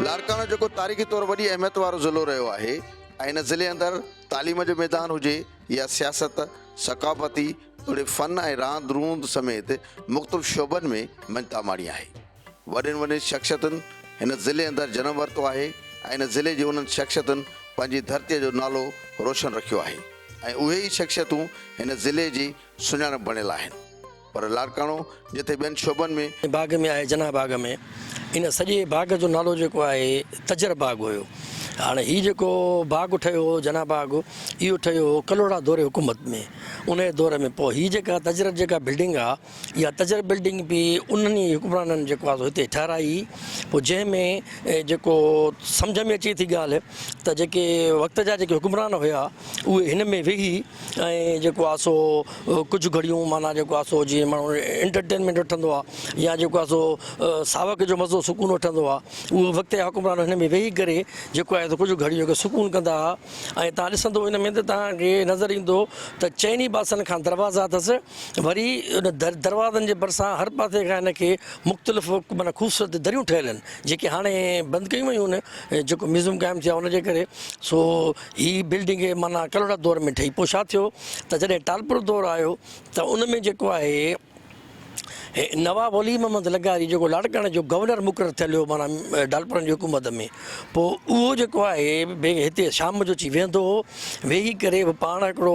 لاڙڪاڻو جيڪو تاريخي طور وڏي اهميت وارو ضلعو رهيو آهي ۽ هن ضلعي اندر تعليم جو ميدان هجي يا سياست، ثقافتي توڙي فن ۽ راند روند سميت مختلف شعبن ۾ مڃتا ماڻي آهي. وڏين وڏين شخصيتن هن ضلعي اندر جنم ورتو آهي ۽ هن ضلعي جي انهن شخصيتن پنهنجي ڌرتيء جو نالو روشن رکيو آهي ۽ اهي ئي شخصيتون هن ضلعي جي سڃاڻپ بڻيل آهن پر لاڙڪاڻو جتي ٻين شعبن ۾. باغ ۾ آهي جناح باغ ۾ ان سڄي باغ جو نالو جيڪو آهي تجر باغ هيو هاڻي هي جيڪو باغ ٺهيو هو جناح باغ اهو ٺهيو هو ڪلهوڙا دور حڪومت ۾ انهي دور ۾ پوء هي جيڪا تجر جيڪا بلڊنگ آ اها تجر بلڊنگ به انهن ئي حڪمرانن جيڪو آ سو هتي ٺهرائي پوء جنهن ۾ جيڪو سمجهه ۾ اچي ٿي ڳالهه ته جيڪي وقت جا جيڪي حڪمران هيا اهي هن ۾ ويهي ۽ جيڪو آ سو ڪجهه گهڙيون معنيٰ جيڪو آ سو جيئن ماڻهو انٽرٽينمينٽ وٺندو آ يا جيڪو آ سو ساوڪ جو مزو سڪون وٺندو آ اهو وقت جا حڪمران هن ۾ ويهي ڪري جيڪو آهي سو ڪجهه گهڙيون جيڪو سڪون ڪندا ها ۽ تان ڏسندو ان ۾ ته تان کي نظر ايندو ته چئني پاسن کان دروازا اٿس وري ان دروازن جي ڀرسان هر پاسي کان هن کي مختلف معنيٰ خوبصورت دريون ٺهيل آهن جيڪي هاڻي بند ڪيون ويون آهن جيڪو ميوزيم قائم ٿيو آ ان جي ڪري سو هي بلڊنگ معنيٰ ڪلهوڙا دور ۾ ٺهي پوء ڇا ٿيو ته جڏهن ٽالپر دور آيو ته ان ۾ جيڪو آهي نواب ولي محمد لغاري جيڪو لاڙڪاڻي جو گورنر مقرر ٿيل هيو معنيٰ ٽالپرن جي حڪومت ۾ پوء اهو جيڪو آهي هتي شام جو اچي ويهندو هو ويهي ڪري پاڻ هڪڙو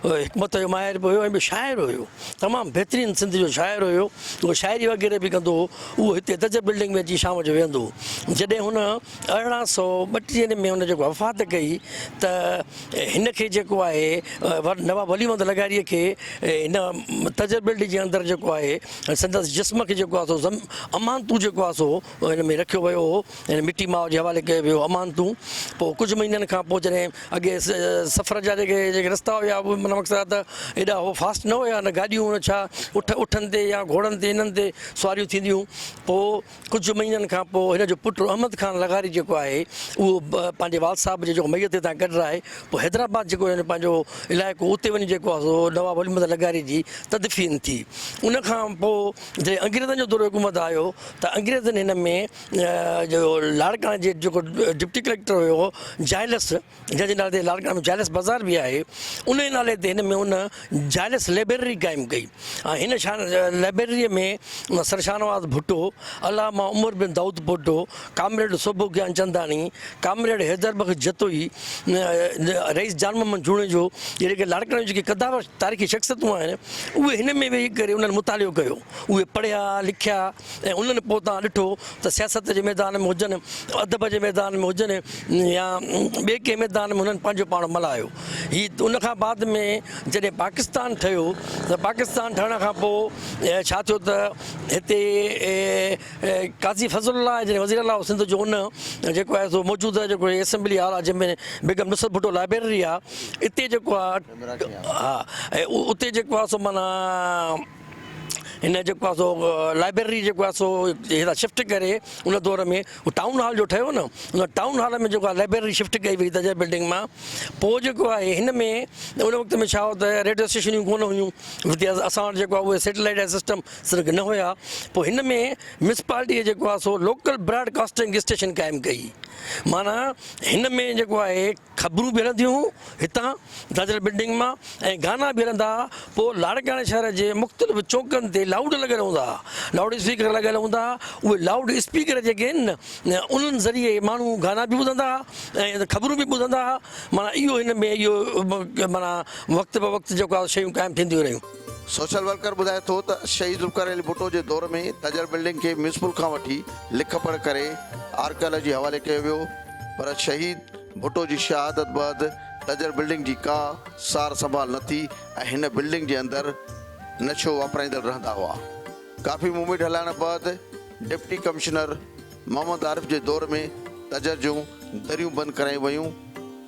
حڪمت جو ماهر به هيو ۽ ٻيو شاعر هيو تمام بهترين سنڌ جو شاعر هيو اهو شاعري وغيره به ڪندو هو اهو هتي دجر بلڊنگ ۾ اچي شام جو ويهندو هو جڏهن هن 1832 ۾ هن جيڪو وفات ڪئي ته هن کي جيڪو آهي نواب ولي محمد لغاريء کي هن تجر بلڊنگ جي اندر جيڪو آهي سندس جسم کي جيڪو آهي سو امانتون جيڪو آهي سو هن ۾ رکيو ويو هو ۽ مٽي ماء جي حوالي ڪيو ويو هو امانتون پوء ڪجهه مهينن کان پوء جڏهن اڳي سفر جا جيڪي جيڪي رستا هيا اهي معنيٰ مقصد آهي ته ايڏا هو فاسٽ نه هيا نه گاڏيون نه ڇا اٺ اٺن تي يا گهوڙن تي انهن تي سواريون ٿينديون پوء ڪجهه مهينن کان پوء هن جو پٽ احمد خان لغاري جيڪو آهي اهو پنهنجي والد صاحب جي جيڪو ميت هتان ڪڍرائي پوء حيدرآباد جيڪو هن پنهنجو علائقو اتي وڃي جيڪو آهي سو نواب ولي محمد لغاري جي تدفين ٿي. ان کان پوء جڏهن انگريزن جو دور حڪومت آيو ته انگريزن هن ۾ جو لاڙڪاڻي جي جيڪو ڊپٽي ڪليڪٽر هيو جائلس جنهن جي نالي تي لاڙڪاڻي ۾ جائلس بازار به آهي، ان جي نالي تي هن ۾ ان جائلس لئبرري قائم ڪئي ۽ هن لئبرريء ۾ سر شاهنواز ڀٽو، علامه عمر بن دائود پوٽو، ڪامريڊ سوڀو گيانچنداڻي، ڪامريڊ حيدر بخش جتوئي، رئيس جان محمد جوڻيجو اهي جيڪي لاڙڪاڻي جون جيڪي قدآور تاريخي شخصيتون آهن، اهي هن ۾ ويهي ڪري انهن مطالعو ڪيو، اهي پڙهيا لکيا. ۽ انهن پوء تان ڏٺو ته سياست جي ميدان ۾ هجن، ادب جي ميدان ۾ هجن يا ٻئي ڪنهن ميدان ۾ هنن پنهنجو پاڻ ملهايو. هي ان کان بعد ۾ جڏهن پاڪستان ٺهيو ته پاڪستان ٺهڻ کان پوء ڇا ٿيو ته هتي قاضي فضل الله جڏهن وزير اعليٰ هو سنڌ جو ان جيڪو آهي سو موجوده جيڪو اسيمبلي هال آهي جنهن ۾ بيگم نصرت ڀٽو لائبريري آهي اتي جيڪو آهي ها اتي جيڪو آهي سو معنيٰ هن جيڪو آهي سو لائبريري جيڪو آهي سو هتان شفٽ ڪري ان دور ۾ ٽائون هال جو ٺهيو نه ان ٽائون هال ۾ جيڪو آهي لائبريري شفٽ ڪئي وئي تجر بلڊنگ مان پوء جيڪو آهي هن ۾ ان وقت ۾ ڇا هو ته ريڊيو اسٽيشنيون ڪونه هيون هتي اسان وٽ جيڪو آهي اهي سيٽلائيٽ جا سسٽم صرف نه هيا پوء هن ۾ ميونسپالٽيء جيڪو آهي سو لوڪل براڊ ڪاسٽنگ اسٽيشن قائم ڪئي معنيٰ هن ۾ جيڪو آهي خبرون به هلنديون هيون هتان دادر بلڊنگ مان ۽ گانا به هلندا ها. پوء لاڙڪاڻي شهر جي مختلف چونڪن تي لائوڊ لڳل هوندا ها. لائوڊ اسپيڪر لڳل هوندا ها. اهي لائوڊ اسپيڪر جيڪي آهن نه انهن ذريعي ماڻهو گانا به ٻڌندا ها ۽ خبرون به ٻڌندا ها. معنيٰ اهو هن ۾ اهو معنيٰ وقت به وقت جيڪو آهي شيون قائم ٿينديون رهيون. سوشل ورڪر ٻڌائي ٿو ته شهيد ذوالفقار علي ڀٽو جي دور ۾ تجر بلڊنگ کي ميونسپل کان وٺي لک پڙهه ڪري آرڪيالاجي حوالي ڪيو ويو پر شهيد ڀٽو جي شهادت بعد تجر بلڊنگ جي ڪا سار سنڀال نه ٿي ۽ هن بلڊنگ جي اندر نشو واپرائيندڙ رهندا هئا. ڪافي موومينٽ هلائڻ بعد ڊپٽي ڪمشنر محمد عارف جي دور ۾ تجر جون دريون بند ڪرايون ويون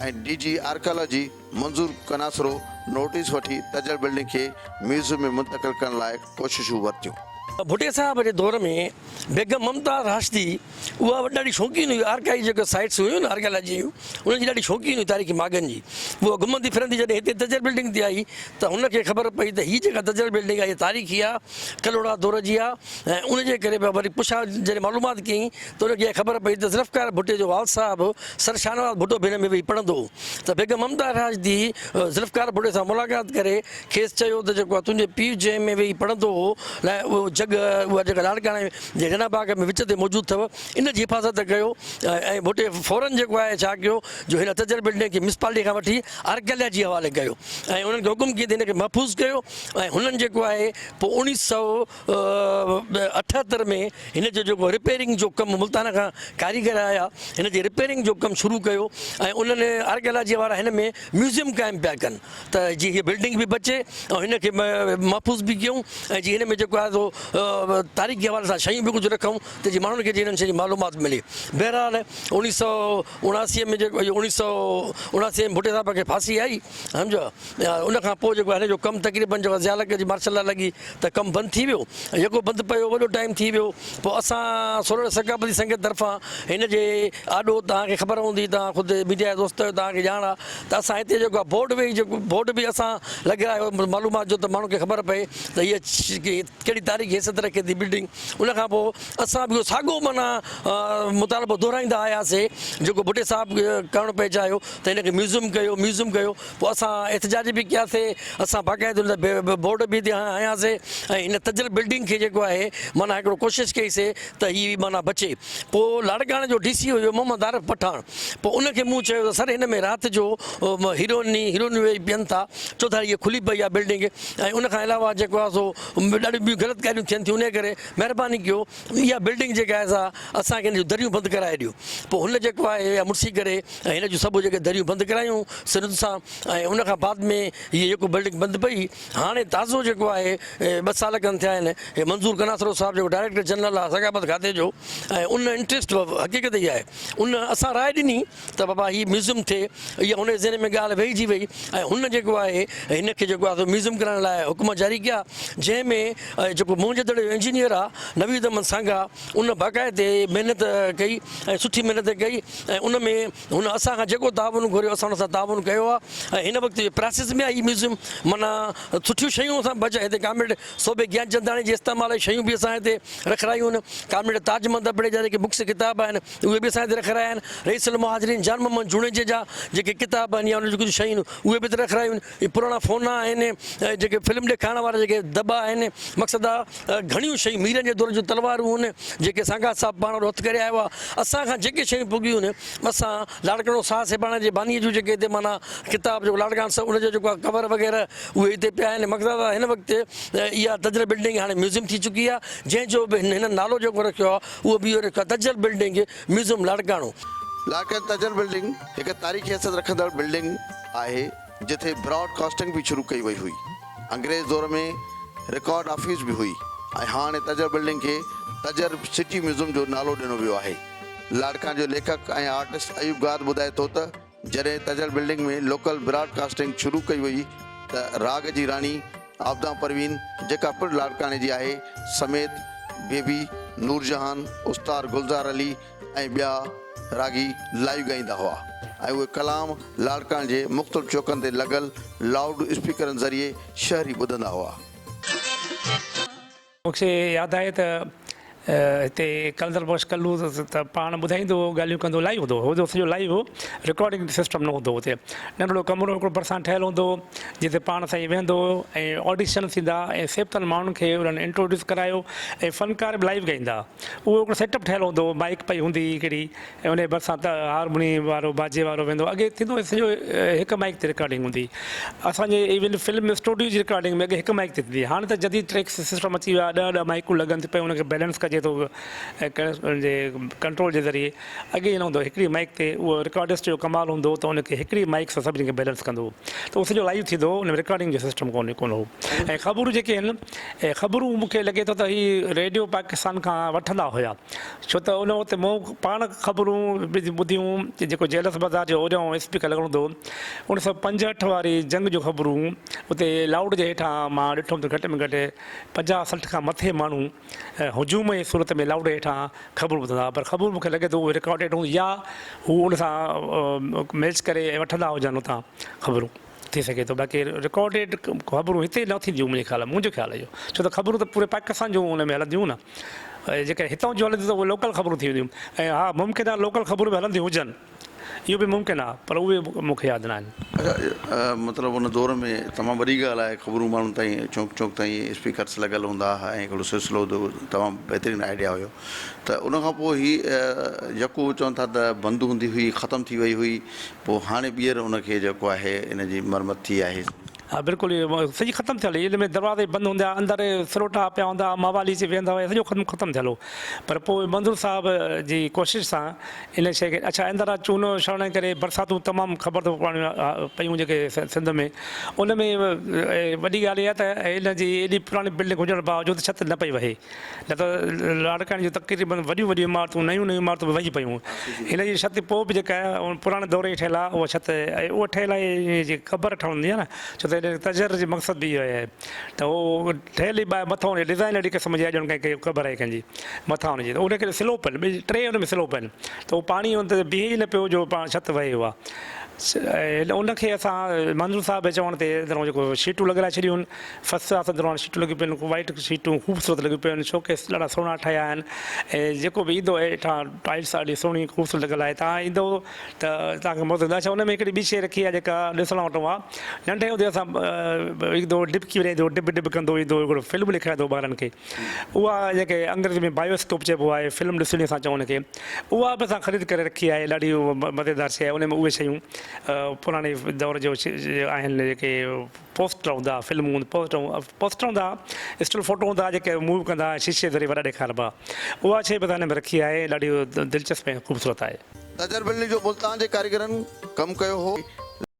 ۽ D G archaeology Manzoor Kanasro notice وٺي تجر بلڊنگ کي ميوزيم ۾ منتقل ڪرڻ لاء ڪوششون ورتيون. ڀٽي صاحب جي دور ۾ بيگم ممتاز راشدي اها به ڏاڍي شوقين هئي آرڪائي جيڪي سائيٽس هيون نه آرڪيالاجي جون انهن جي ڏاڍي شوقين هئي تاريخي ماڳن جي اها گهمندي ڦرندي جڏهن هتي تجر بلڊنگ تي آئي ته هن کي خبر پئي ته هي جيڪا تجر بلڊنگ آهي تاريخي آهي ڪلهوڙا دور جي آهي ۽ ان جي ڪري وري پڇا جڏهن معلومات ڪيائين ته ان کي اها خبر پئي ته ذوالفقار ڀٽي جو والد صاحب سر شاهنواز ڀٽو به هن ۾ ويهي پڙهندو هو ته بيگم ممتاز راشدي ذوالفقار ڀٽي سان ملاقات ڪري کيس چيو ته جيڪو تنهنجي پيء جنهن ۾ ويهي پڙهندو هو لاء اهو جڳهه اها جيڪا لاڙڪاڻي جي جناح باغ ۾ وچ تي موجود اٿو ان جي حفاظت ڪيو ۽ ڀٽي فورن جيڪو آهي ڇا ڪيو جو هن تجر بلڊنگ کي ميونسپالٽي کان وٺي آرڪيالاجي جي حوالي ڪيو ۽ انهن کي حڪم ڪيو ته هن کي محفوظ ڪيو ۽ هنن جيڪو آهي پوء 1978 ۾ هن جو جيڪو رپيرنگ جو ڪم ملتان کان ڪاريگر آيا هن جي رپيرنگ جو ڪم شروع ڪيو ۽ انهن آرڪيالاجي وارا هن ۾ ميوزيم قائم پيا ڪن ته جي هيء بلڊنگ به بچي ۽ هن کي محفوظ به ڪيون ۽ جي هن ۾ جيڪو آهي سو تاريخي حوالي سان شيون به ڪجهه رکون ته جي ماڻهن کي جي هنن شين جي معلومات ملي. بهرحال 1979 ۾ جيڪو اهو 1979 ۾ ڀٽي صاحب کي ڦاسي آئي سمجهو ان کان پوء جيڪو هن جو ڪم تقريبن جيڪو ضياء الحق جي مارشل لا لڳي ته ڪم بند ٿي ويو ۽ يڪو بند پيو وڏو ٽائيم ٿي ويو پوء اسان سورهيه ثقافتي سنگت طرفان هن جي آڏو توهان کي خبر هوندي توهان خود ميڊيا جا دوست آهيو توهان کي ڄاڻ آهي ته اسان هتي جيڪو آهي بورڊ ويهي جيڪو بورڊ به اسان لڳرايو معلومات جو ته ماڻهن کي خبر پئي ته هيء ڪهڙي تاريخي حيثيت رکي ٿي بلڊنگ ان کان پوء اسان به اهو ساڳو معنيٰ مطالبو دهرائيندا آياسي جيڪو ڀٽي صاحب ڪرڻ پئي چاهيو ته هن کي ميوزيم ڪيو ميوزيم ڪيو پوء اسان احتجاج به ڪياسي اسان باقاعدي ان تي بورڊ به هتي هنياسي ۽ هن تجل بلڊنگ کي جيڪو آهي معنيٰ هڪڙو ڪوشش ڪئي سي ته هي معنيٰ بچي پوء لاڙڪاڻي جو ڊي سي هيو محمد عارف پٺاڻ پوء ان کي مون چيو ته سر هن ۾ رات جو هيروئني هيروئنيون ويهي پين ٿا چوڌاري هيء کلي پئي آهي بلڊنگ ۽ ان کان علاوه جيڪو آهي سو ڏاڍيون ٻيون غلط ڳالهيون ٿين ٿيون انهيء ڪري مهرباني ڪيو اها بلڊنگ جيڪا آهي سا اسان کي هن جون دريون بند ڪرائي ڏيو. پوء هن جيڪو آهي اها مڙسي ڪري ۽ هن جون سڀ جيڪي دريون بند ڪرايون سنت سان ۽ ان کان بعد ۾ هيء جيڪو بلڊنگ بند پئي. هاڻي تازو جيڪو آهي ٻه سال کن ٿيا آهن هي منظور قناصرو صاحب جيڪو ڊائريڪٽر جنرل آهي ثقافت کاتي جو ۽ ان انٽريسٽ حقيقت اها آهي ان اسان راء ڏني ته بابا هي ميوزيم ٿئي اها هن جي ذهن ۾ ڳالهه ويهجي وئي ۽ هن جيڪو آهي هن کي جيڪو آهي سو ميوزيم ڪرائڻ لاء حڪم جاري ڪيا جنهن ۾ جيڪو منهنجي دڙي جو انجنيئر آهي نويد احمد سانگا ان باقاعدي محنت ڪئي ۽ سٺي محنت ڪئي ۽ ان ۾ هن اسان کان جيڪو تعاون گهريو اسان ان سان تعاون ڪيو آهي ۽ هن وقت پراسيس ۾ آهي هي ميوزيم معنيٰ سٺيون شيون اسان بچ هتي ڪامريڊ صوبي گيانچنداڻي جي استعمال جون شيون به اسان هتي رکرايون آهن ڪامريڊ تاج محمد ابڙي جا جيڪي بڪس ڪتاب آهن اهي به اسان هتي رکرايا آهن. رئيس المهاجرين جان محمد جوڻيجي جا جيڪي ڪتاب آهن يا ان جون ڪجهه شيون اهي به هتي رکرايون آهن. اهي پراڻا فونا آهن ۽ جيڪي فلم ڏيکارڻ وارا جيڪي دٻا آهن. مقصد آ گهڻيون شيون ميرن جي دور جون تلوارون آهن جيڪي سانگا صاحب پاڻ وٽ هٿ ڪري آيو آهي. اسان کان جيڪي شيون پڳيون آهن اسان لاڙڪاڻو ساهه سيباڻي جي بانيء جون جيڪي هتي معنيٰ ڪتاب جيڪو لاڙڪاڻو صاحب ان جو جيڪو آهي ڪور وغيره اهي هتي پيا آهن. مقصد آ هن وقت اها تجر بلڊنگ هاڻي ميوزيم ٿي چڪي آهي جنهن جو به هنن نالو جيڪو رکيو آهي اهو به اهو رکيو آهي Tajal building museum Larkana. Larkana Tajal building هڪ تاريخي حيثيت رکندڙ بلڊنگ آهي جتي براڊ ڪاسٽنگ به شروع ڪئي وئي هئي. انگريز دور ۾ رڪارڊ آفيس به هئي ۽ هاڻي تجل بلڊنگ کي تجر سٽي ميوزيم جو نالو ڏنو ويو آهي. لاڙڪاڻي جو ليکڪ ۽ آرٽسٽ ايوب گاد ٻڌائي ٿو ته جڏهن تجل بلڊنگ ۾ لوڪل براڊ ڪاسٽنگ شروع ڪئي وئي ته راڳ جي راڻي عابده پروين جيڪا پڻ لاڙڪاڻي جي آهي سميت بيبي نورجهان، استاد گلزار علي ۽ ٻيا راڳي لائيو ڳائيندا هئا ۽ اهي ڪلام لاڙڪاڻي جي مختلف چوڪن تي لڳل لائوڊ اسپيڪرن ذريعي شهري ٻڌندا هئا. مون کي ياد آهي ته هتي قلندر بخش ڪلو ته پاڻ ٻڌائيندو هو ڳالهيون ڪندو لائيو هوندو هو سڄو لائيو هو رڪارڊنگ سسٽم نه هوندو هو اتي ننڍڙو ڪمرو هڪڙو ڀرسان ٺهيل هوندو هو جتي پاڻ سائين ويهندو هو ۽ آڊيشن ٿيندا ۽ سيبتن ماڻهن کي انهن انٽروڊيوس ڪرايو ۽ فنڪار به لائيو ڳائيندا اهو هڪڙو سيٽ اپ ٺهيل هوندو هو مائيڪ پئي هوندي هئي هڪڙي ۽ ان جي ڀرسان ته هارموني وارو باجي وارو ويندو هو. اڳي ٿيندو هو سڄو هڪ مائيڪ تي رڪارڊنگ هوندي هئي. اسان جي ايون فلم اسٽوڊيو جي رڪارڊنگ به اڳي هڪ مائيڪ تي ٿيندي هئي. هاڻي ته جديد ٽريڪ سسٽم اچي ويو آهي ڏهه ڏهه مائيڪون لڳن ٿيون پيون ان کي بيلنس ڪجي. سگهي ٿو جي ڪنٽرول جي ذريعي اڳي ائين نه هوندو هو هڪڙي مائيڪ تي اهو رڪارڊسٽ جو ڪمال هوندو هو ته ان کي هڪڙي مائيڪ سان سڀني کي بيلنس ڪندو هو ته اهو سڄو لائيو ٿيندو هو ان ۾ رڪارڊنگ جو سسٽم ڪونه ڪونه هو ۽ خبرون جيڪي آهن خبرون مون کي لڳي ٿو ته هي ريڊيو پاڪستان کان وٺندا هيا ڇو ته ان وقت مون پاڻ خبرون ٻڌيون جيڪو جيلس بازار جو هوڏانهن اسپيڪر لڳل هوندو هو اڻ سو 65 واري جنگ جون خبرون اتي لائوڊ جي هيٺان مان ڏٺم ته گهٽ ۾ گهٽ 50 60 کان مٿي ماڻهو هجوم جي صورت ۾ لائوڊ هيٺان خبرون ٻڌندا هئا پر خبرون مون کي لڳي ٿو اهي رڪارڊيڊ هونديون يا هو ان سان ميچ ڪري وٺندا هجن اتان خبرون. ٿي سگهي ٿو باقي رڪارڊيڊ خبرون هتي نه ٿينديون منهنجي خيال ۾ منهنجو خيال اهو ڇو ته خبرون ته پوري پاڪستان جون ان ۾ هلنديون نه جيڪي هتان جون هلنديون ته اهي لوڪل خبرون ٿي وينديون ۽ ها ممڪن آهي لوڪل خبرون به هلنديون هجن اهو به ممڪن آهي پر اهي مون کي ياد نه آهن. اڇا مطلب ان دور ۾ تمام وڏي ڳالهه آهي خبرون ماڻهن تائين چونڪ چونڪ تائين اسپيڪرس لڳل هوندا هئا ۽ هڪڙو سلسلو هوندو هو تمام بهترين آئيڊيا هيو ته ان کان پوء هي يڪو چون ٿا ته بند هوندي هئي ختم ٿي وئي هئي پوء هاڻي ٻيهر ان کي جيڪو آهي ان جي مرمت ٿي آهي. ها بلڪل اهو سڄي ختم ٿيل هئي ان ۾ دروازا به بند هوندا هئا اندر سروٽا پيا هوندا هئا موالي اچي ويهندا هئا سڄو ختم ختم ٿيل هو پر پوء منظور صاحب جي ڪوشش سان ان شيء کي اڇا اندر چونو سڙڻ ڪري برساتون تمام خبر اٿو پاڻ پيون جيڪي سنڌ ۾ ان ۾ وڏي ڳالهه اها ته ان جي ايڏي پراڻي بلڊنگ هجڻ باوجود ڇت نه پئي وهي نه ته لاڙڪاڻي جون تقريبن وڏيون وڏيون عمارتون نيون نيون عمارتون به وهي پيون. هن جي ڇت پوء به جيڪا پراڻي دور جي ٺهيل آهي اها ڇت ۽ اها ٺهيل آهي جيڪي قبر ٺهندي آهي نه ڇو ته هن تجر جي مقصد به اهو آهي ته هو ٺهيل ئي ٻاهر مٿان ان جي ڊزائن اهڙي قسم جي آهي ڄڻ ڪنهن کي قبر آهي ڪنهن جي مٿان ان جي ته ان ڪري سلوپ آهن ٻئي ٽي ان ۾ سلوپ آهن ته اهو پاڻي ان تي بيهي ئي نه پيو جو پاڻ ڇت وهي اها ان کي اسان منظور صاحب جي چوڻ تي جيڪو شيٽون لڳرائي ڇڏيون آهن فرسٽ ڪلاس اندران شيٽون لڳيون پيون آهن وائيٽ شيٽون خوبصورت لڳيون پيون آهن شوڪيس ڏاڍا سهڻا ٺهيا آهن ۽ جيڪو به ايندو هيٺان ٽائلس ڏاڍي سهڻي خوبصورت لڳل آهي تان ايندو ته تان کي مزو ايندو اڇا ان ۾ هڪڙي ٻي شي رکي آهي جيڪا ڏسڻ وٽون آهي ننڍي هوندي اسان ايندو ڊبڪي وڃائيندو هو ڊب ڊب ڪندو ايندو هو هڪڙو فلم ڏيکاريندو هو ٻارن کي اها جيڪي انگريزي ۾ بايوسڪوپ چئبو آهي فلم ڏسڻي اسان چئون ان کي اها به اسان خريد ڪري رکي آهي ڏاڍي مزيدار شي آهي ان ۾ اهي شيون پراڻي دور جو آهن جيڪي پوسٽر هوندا ها، فلمون پوسٽر پوسٽر هوندا ها، اسٽل فوٽو هوندا ها جيڪي موو ڪندا ها شيشي ذريعي وڏا ڏيکاربا. اها شيء به اسان هن ۾ رکي آهي، ڏاڍي دلچسپ ۽ خوبصورت آهي. تجر بلڊنگ جو ملتان جي ڪاريگرن ڪم ڪيو هو.